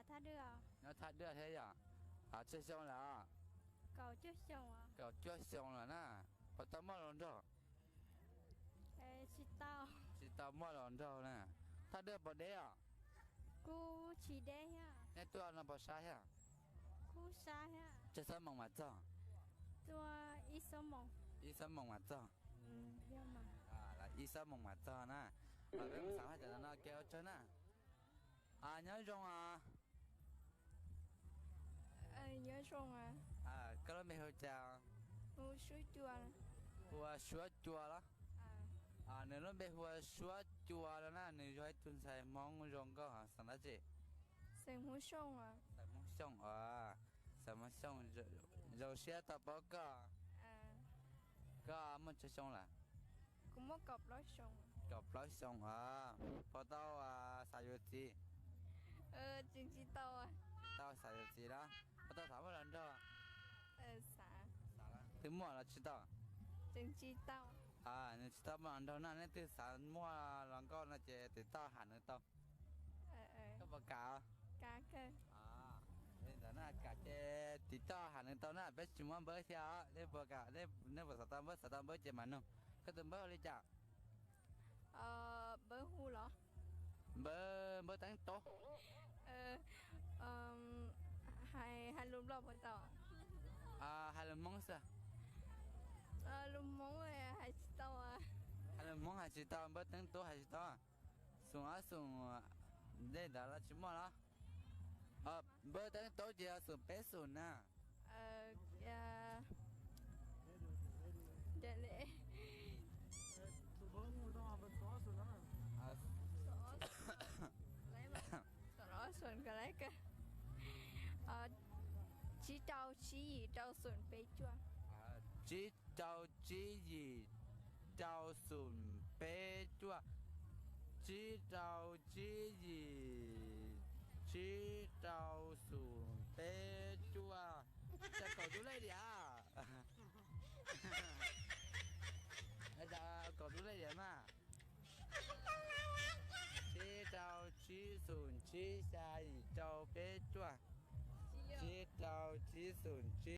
Nyob Thaj Dwaj thiab yom? Tsawg xyoo lawm? Kaum cuaj xyoo lawm na. Puas tau muaj hluas nraug? Tsis tau muaj hluas nraug na. Thaj Dwaj puas deb os? Nej tuaj no puas sab thiab? Tsawg xuab moos mam txog? Ib xuab moos mam txog. Ib xuab moos mam txog na. Peb mus xav haj cam no ke ua tsaug na. Nyob zoo os. Koj lub npe hu cas? Hu ua Suab Cua los? Nws lub npe hu ua Suab Cua los na, nws yog ib tug ntxhais Hmoob zoo nkauj, xeem dab tsi? Xeem Hmoob Xyooj os. Xeem Hmoob Xyooj, zoo siab tau paub koj. Koj muaj tsawg xyoo lawm? Kaum plaub xyoo os. Puas tau xav yuav txiv? Tsis tau xav yuav txiv los? Puas tau xav muaj hluas nraug? Twb muaj los tsis tau? Nws tsis tau muaj hluas nraug na, leej twg xav muaj hluas nkauj no ces tiv tauj ham nws tau. Koj puas kam? Li ntawd na, kam ces tiv tauj ham nws tau na, peb tsis muab npawb thiab os. Nej puas kam, nej puas xav tau npawb? Xav tau npawb ces mam nug. Koj tus npawb hu li cas? Npawb hu los? Npawb, npawb teeb tub. Hais lus Nplog puas tau? Hais lus Hmoob xwb. Lus Hmoob hais tsis tau. Hais lus Hmoob hais tsis tau, npawb teeb tub hais tsis tau. Xoom ob xoom, dej ntawd los tsis muaj los? Npawb teeb tub ces yog xoom peb xoom na. Tsib rau tsib yim rau xoom peb cuaj. Tsib rau tsib yim rau xoom peb cuaj. Tsib rau tsib yim, tsib rau xoom peb cuaj. Cas kaum tus lej diam? Kaum tus lej diam mas. Tsib rau tsib xoom tsib xya yim rau peb cuaj. Tsib rau tsib xoom tsib